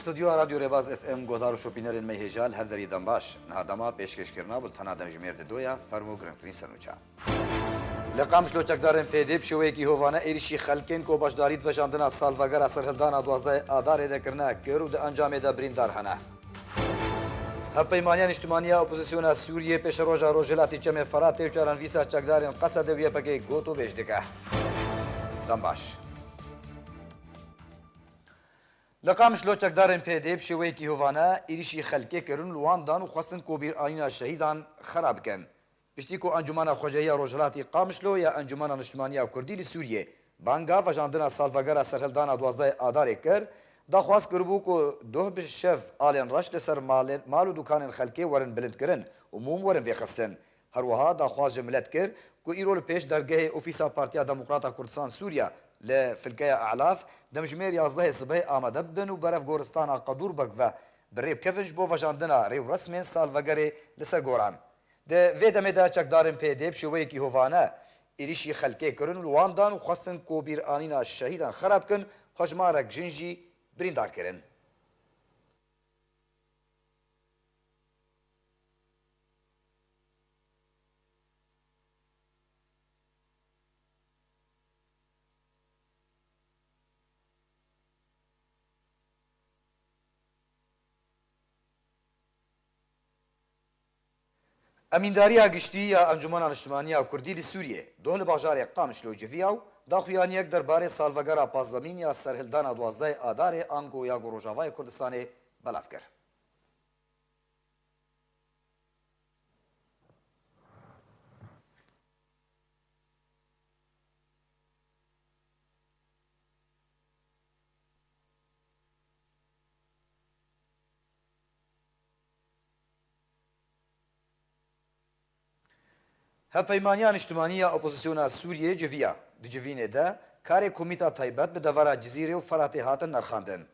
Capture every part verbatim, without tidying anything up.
Stûdyoya Radyo Rêbaz F M, guhdar û şopînerên me hêja li her derî dem baş. Niha dema pêşkêşkirina bultena demjimêr di do ya, fermo girngtirîn sernûçe. Li Qamişlo çekdarên P D bi şêweyekî hovane êrîşî xelkên ku beşdarî di vejandina salvegera serhildana duwazdehê Adarê de kirine kir û di encamê de birîndar hene. Hevpeymaniya Niştimanî ya Opozisyona Sûriyê pêşeroja Rojhilatî Çemê Feratê û çarenvîsa çekdarên Qesedê û Y P G gotûbêj dike. Dem baş. Li Qamişlo çekdarên P D bi şêweyekî hovane êrîşî xelkê kirin, li wan dan û xwestin ku bîranîna şehîdan xera bikin. Piştî ku Encûmena Xwecehiya Rojhilatî Qamişlo ya Encûmena Niştimanî ya Kurdî li Sûriyê banga vejandina salvegera serhildana duwazdehê Adarê kir, daxwaz kiribû ku doh bi şev alên reş li ser malên, mal û dûkanên xelkê werin bilindkirin û mûm werin vêxistin. Her wiha daxwaz ji milet kir ku îro li pêş dergehê Ofîsa Partiya Demokrata Kurdistan Sûriya li Filkeya Elaf demjimêr yazdehê sibehê amade bibin û berev goristana Qedûrbek ve bi rê bikevin ji bo vejandina rêwresmên salvegerê li ser goran. Di vê demê de çekdarên P D bi şêweyekî hovane êrîşî xelkê kirin û li wan dan û xwestin ku bîranîna şehîdan xera bikin, hejmarek jin jî birîndar kirin. Emîndariya Giştî ya Encûmena Niştimanî ya Kurdî li Sûriyê doh li bajarê Qamişlo civiya û daxuyaniyek derbarê salvegera pazdemîn ya serhildana duwazdehê Adarê ango ya ku Rojavayê Kurdistanê belav kir. Hevpeymaniya Niştimanî ya Opozisyona Sûriyê civiya. Di civînê de karê komîta taybet bi devera Cizîrê û Feratê hatin nirxandin.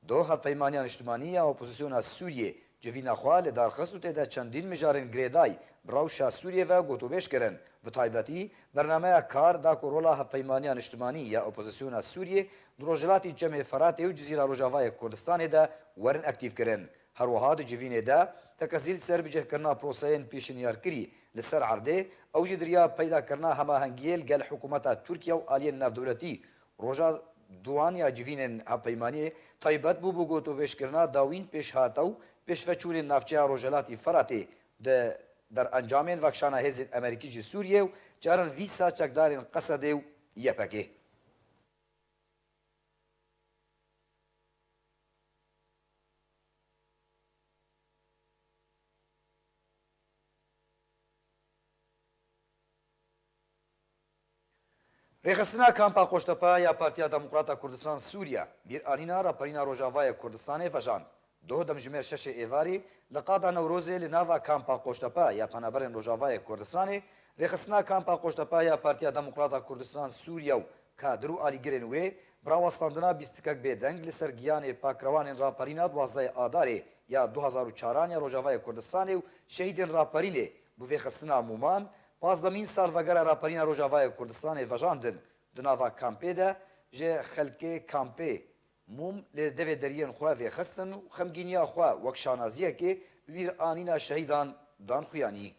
Doh Hevpeymaniya Niştimanî ya Opozisyona Sûriyê civîna xwe li dar xist û tê de çendîn mijarên girêdayî bi rewşa Sûriyê ve gotûbêj kirin. Bi taybetî bernameya kar da ku rola Hevpeymaniya Niştimanî ya Opozisyona Sûriyê di Rojhilatî Çemê Feratê û Cizîra Rojavayê Kurdistanê de werin aktîf kirin. Her wiha di civînê de tekez jî li ser bicihkirina proseyên pêşinyarkirî li ser erdê, ew jî di riya peydakirina hemahengiyê li gel hikûmeta Tirkiye û aliyên navdewletî Roja duwan ya civînên hevpeymaniyê taybet bû bi gotûbêjkirina dawîn pêşhate û pêşveçûnên navçeya Rojhilatî Feratê di derencamên vekişana hêzên Amerîkî ji Sûriyê û çarenvîsa çekdarên Qesedê û Y P G. Rêxistina Kampa Qoştepe ya Partiya Demokrata Kurdistan Sûriye bîranîna raperîna Rojavayê Kurdistanê vejand. Doh demjimêr şeşê êvarî li qada Newrozê li nava Kampa Qoştepe ya Penaberên Rojavayê Kurdistanê, Rêxistina Kampa Qoştepe ya Partiya Demokrata Kurdistan Sûriye û kadir û alîgirên wê bi rawestandina bîstikek bêdeng li ser giyanê pakrewanên raperîna duwazdehê Adarê ya du hazar û çaran ya Rojavayê Kurdistanê û şehîdên raperînê bi vêxistina mûman, pazdemîn salvegera raperîna Rojavayê Kurdistanê vejandin. Di nava kampê de ji xelkê kampê mûm li devê deriyên xwe vêxistin û xemgîniya xwe wek şanaziyekê bi bîranîna şehîdan dan xuyanî.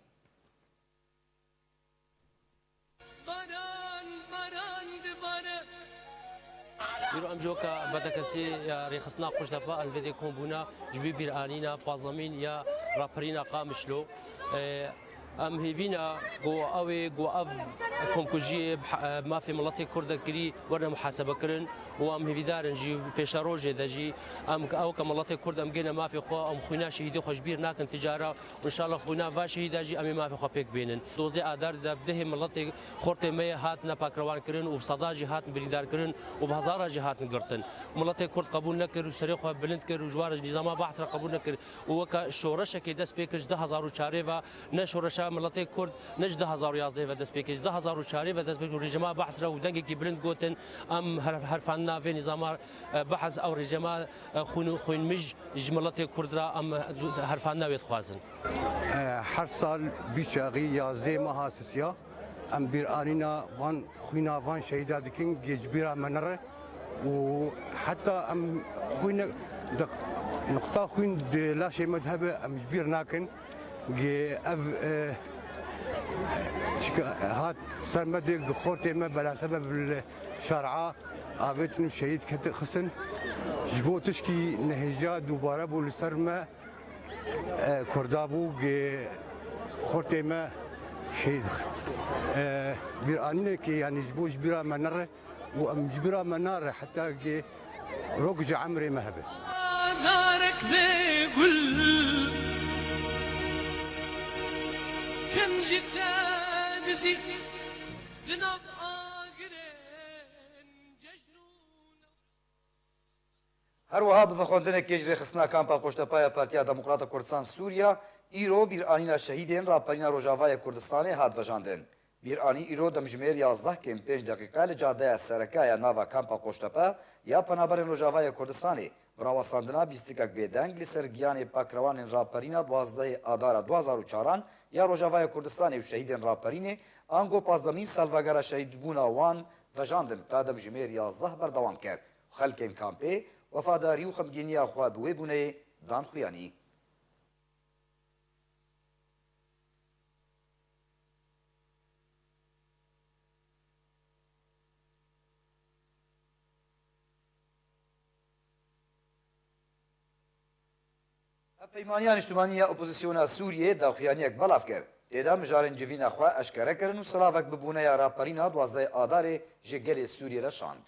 Baran, baran dibare. Îro em coka bedekesî ya rêxistina Qoştepe em vê dê kom bûna ji bî bîranîna pazdemîn ya raperîna Qamişlo. Em hêvîna ku ew ê ku ev komkujiyê bi he-, mafê miletê Kurd de kirî werne muhasebekirin û em hêvîdar in jî pêşerojê de jî em ew ke miletê Kurd em gêne mafê xwe, em xwîna şehîdê xwe ji bîr nakin ti cara. Înşallah xwîna va şehîda jî em ê mafê xwe pêk bînin. Dozdê Adar de dehê miletê xortê me yê hatine pakrewankirin û bi seda jî hatin birîndarkirin û bi hezara jî hatin girtin. Miletê Kurd qebûl nekir û serê xwe bilind kir û ji wara ji nîzama Behs re qebûl nekir û weke şoreşekê dest pê kir ji du hazar û çarê ve, ne şoreşa miletê Kurd, ne ji du hazar û yazdehê ve dest pê kir, ji du hazar û çarê ve dest pê kir û rejîma Behs re û dengekî bilind gotin, em her-, herfandina vê nîzama, e, Behs ew rejîma, e, xwîn-, xwînmij ji miletê Kurd re em, e, herfandina wê dixwazin. E, her sal vî çaxî yazdehê meha Sisiya em bîranîna van xwîna van şehîda dikin, gê ji bîra me nere û heta em xwîne di Nuqta xwîn di laşê me de hebe, em ji bîr nakin. Gi ev, e, çika hat ser me de gi xortê me bela sebeb li şer'a avêtin şehîd kete xistin. Ji bo tişkî nehêja dubare bû li ser me, e, Kurda bû gi xortê me şehîd xin. E, bîranînekê, yanî ji bo ji bîra me nere û em ji bîra me nare heta gi rok ji emrê me hebe. Darek bê gul, kincik te dizî di nav agirên cejnûn. Her wiha bi vexwendinekê ji rêxistina Kampa Qoştepa ya Partiya Demokrata Kurdistan Sûriya, îro bîranîna şehîdên raperîna Rojavayê Kurdistanê hat vejandin. Bîranî îro demjimêr yazdeh kêm pênc deqîqe li cadeya sereke ya nava Kampa Qoştepe ya Penaberên Rojavayê Kurdistanê, bi rawestandina bîstikek bêdeng li ser giyanê pakrewanên raperîna duwazdehê Adara du hazar û çaran ya Rojavayê Kurdistanê û şehîdên raperînê, ango pazdemîn salvegera şehîdbûna wan vejandin, ta demjimêr yazdeh berdewam kir. Xelkên kampê wefadarî û xemgîniya xwe bi wê bûneyê dan xuyanî. Hevpeymaniya Niştimanî ya Opozisyona Sûriyê daxuyaniyek belav kir. Tê de mijarên civîna xwe eşkere kirin û silavek bi bûneya raperîna duwazdehê Adarê ji gelê Sûriyê re şand.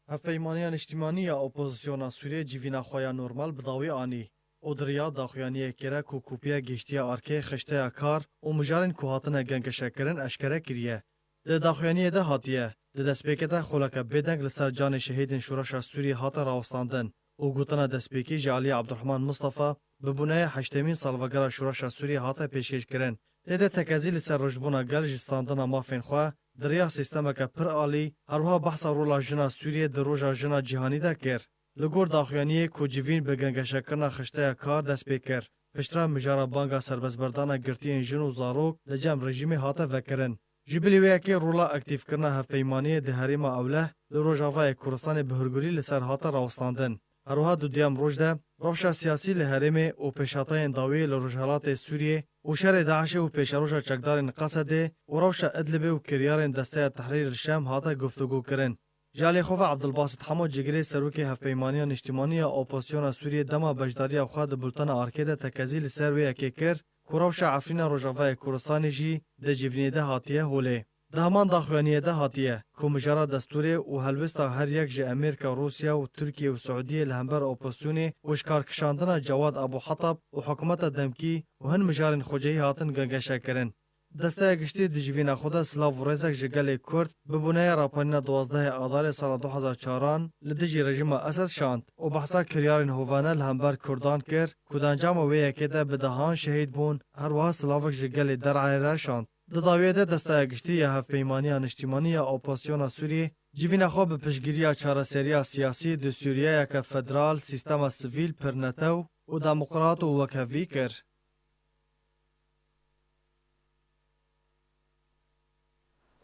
Hevpeymaniya Niştimanî ya Opozisyona Sûriyê civîna xwe ya normal bi dawî anî û di riya daxuyaniyekê re ku kopiya gihiştiye arkê xişteya kar û mijarên ku hatine gengeşekirin eşkere kiriye. Di daxuyaniyê de hatiye, di destpêkê de xoleke bêdeng li ser canê şehîdên Şoreşa Sûriyê hate rawestandin û gotina destpêkî ji alî Abdurrahman Mustafa bi bûneya heştemîn salvegera Şoreşa Sûriyê hate pêşkêşkirin. Tê de tekezî li ser rojbûna gel ji standina mafên xwe di riya sîstemeke pir alî, her wiha behsa rola jina Sûriyê di roja jina cîhanî de kir. Li gor daxuyaniyê ku civîn bi gengeşekirina xişteya kar dest pê kir, piştre mijara banga serbestberdana girtiyên jin û zarok li cem rejîmê hate vekirin. Ji bilî wê yekê rola aktîfkirina hevpeymaniyê di herêma Ewleh li Rojavayê Kurdistanê bi hûrgulî li ser hate rawestandin. Her wiha di duyem roj de rewşa siyasî li herêmê û pêşhateyên dawiyê li Rojhelatê Sûriyê û şerê DAIŞê û pêşeroja çekdarên Qesedê û rewşa Idlibê û kiryarên Desteya Tehrîr li Şam hate guftûgûkirin. Ji alî xwe ve Abdulbasit Hemo cigirê serokê Hevpeymaniya Niştimanî ya Opozisyona Sûriyê dema beşdariya xwe di bultena arkê de tekezî li ser wê yekê kir ku rewşa Efrîna Rojavayê Kurdistanê jî di civînê de hatiye holê. Di heman daxuyaniyê de hatiye ku mijara destûrê û helwesta her yek ji Amerîka, Rûsya û Tirkiye û Siûdiyê li hember opozisyonê û ji karkişandina Cewad Abu Hetab û hikûmeta demkî û hin mijarên xwecihî hatin gengeşekirin. Desteya Giştî di civîna xwe de silav û rêzek ji gelê Kurd bi bûneya raperîna duwazdehê Adarê sala du hazar çaran li dijî rejîma Esed şand û behsa kiryarên hovane li hember Kurdan kir ku di encama wê yekê de bi dehan şehîd bûn, her wiha silavek ji gelê Der'ayê re şand. Di dawiyê de Desteya Giştî ya Hevpeymaniya Niştimanî ya Opozisyona Sûriyê civîna xwe bi piştgiriya çareseriya siyasî di Sûriyeyeke federal, sîstema sivîl, pirnetew û demokrat û wekhevî kir.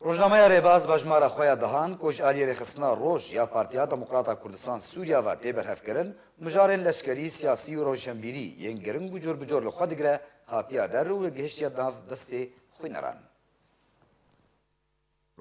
Rojnameya Rêbaz bi hejmara xwe ya dehan ku ji aliyê Rêxistina Roj ya Partiya Demokrata Kurdistan Sûriya ve tê berhevkirin, mijarên leşkerî, siyasî û rewşenbîrî yên giring û cor bi cor li xwe digire, hatiye der û gihiştiye nav destê xwîneran.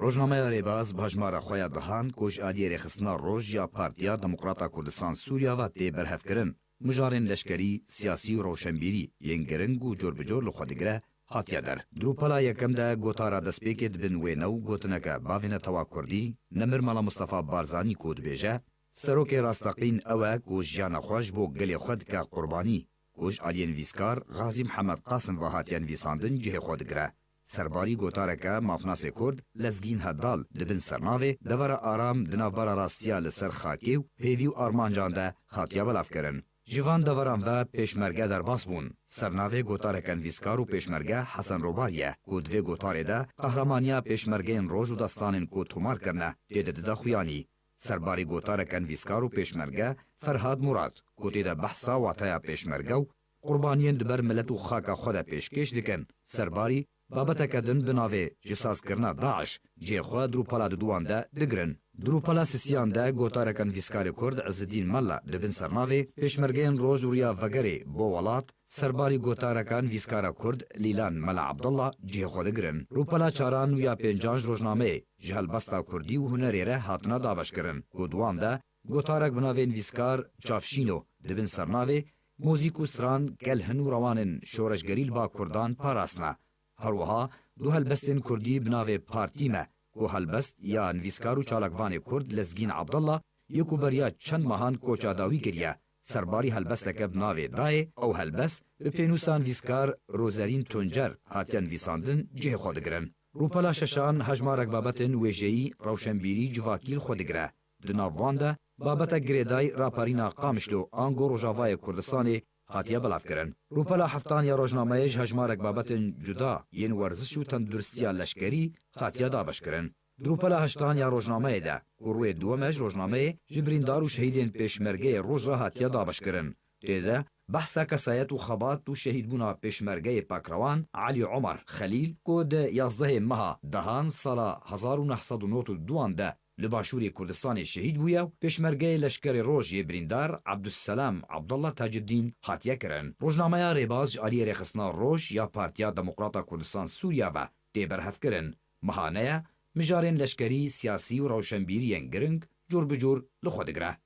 Rojnameya Rêbaz bi hejmara xwe ya dehan ku ji aliyê Rêxistina Roj ya Partiya Demokrata Kurdistan Sûriya ve tê berhevkirin, mijarên leşkerî, siyasî û rewşenbîrî yên giring û cor bi cor li xwe digire, hatiye der. Di rûpela yekem de gotara destpêkê di bin wêne û gotineke bavê netewa Kurdî, Nemir Mela Mustafa Barzanî ku dibêje, serokê rasteqîn ew e ku jiyana xwe ji bo gelê xwe dike qurbanî, ku ji aliyê nivîskar Xazî Mihemed Qasim ve hatiye nivîsandin cihê xwe digire. Serbarî gotareke mafnasê Kurd Lezgîn Heddal di bin sernavê Devera Aram di navbera rastiya li ser xakê û hêvî û armancan de hatiye belavkirin. Ji van deveran ve pêşmerge derbas bûn. Sernavê gotareke nivîskar û pêşmerge Hesen Robarî ye ku di vê gotarê de qehramaniya pêşmergeyên roj û destanên ku tomar kirine tê de dide xuyanî. Serbarî gotareke nivîskar û pêşmerge Ferhad Murad ku tê de behsa wateya pêşmerge û qurbaniyên di ber milet û xaka xwe de pêşkêş dikin. Serbarî babeteke din bi navê ji sazkirina DAIŞ cihê xwe di rûpela diduwan de digirin. Di rûpela sisiyan de gotareka nivîskarê Kurd Izidîn Mela di bin sernavê Pêşmergeyên Roj û Riya Vegerê bo welat, serbarî gotareka nivîskara Kurd Lîlan Mela Abdullah cihê xwe digirin. Rûpela çaran û ya pêncan ji rojnameyê ji helbesta Kurdî û hunerê re hatine dabeşkirin ku di wan de gotarek bi navê nivîskar Çavşîno di bin sernavê Muzîk û stran gel hin û rewanên şoreşgerî li ba Kurdan parastine. Her wiha du helbestên Kurdî bi navê Partî Me ku helbest ya nivîskar û çalakvanê Kurd Lezgîn Abdullah yê ku beriya çend mehan koça dawî kiriye, serbarî helbesteke bi navê Dayê, ew helbest bi pênûsa nivîskar Rozerîn Tuncer hatiye nivîsandin, cihê xwe digirin. Rûpela şeşan hejmarek babetên wêjeyî, rewşenbîrî, civakî li xwe digire. Di nav wan de babetek girêdayî raperîna Qamişlo ango Rojavayê Kurdistanê hatiye belavkirin. Rûpela heftan ya rojnameyê ji hejmarek babetên cuda yên werziş û tenduristiya leşkerî hatiye dabeşkirin. Di rûpela heştan ya rojnameyê de, ku rûyê duwem e ji rojnameyê, ji birîndar û şehîdên Pêşmergeyê Roj re hatiye dabeşkirin. Tê de behsa kesayet û xebat û şehîdbûna Pêşmergeyê Pakrewan Elî Omer Xelîl, ku di yazdehê meha dehan sala hezar û neh sed û nod û duan de li Başûrê Kurdistanê şehîd bûye û Pêşmergeyê Leşkerê Roj yê birîndar Ebdulselam Abdullah Tacuddîn hatiye kirin. Rojnameya Rêbaz ji aliyê Rêxistina Roj ya Partiya Demokrata Kurdistan Sûriya ve tê berhevkirin. Mehane ye mijarên leşkerî, siyasî û rewşenbîriyên giring cûr bi cûr li xwe digire.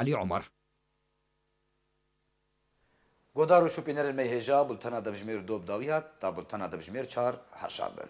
Elî Omer. Godar û şopînerên me yê hêja, bultena devjimêr du bi dawî hat, ta bultena devjimêr çar her şad bin.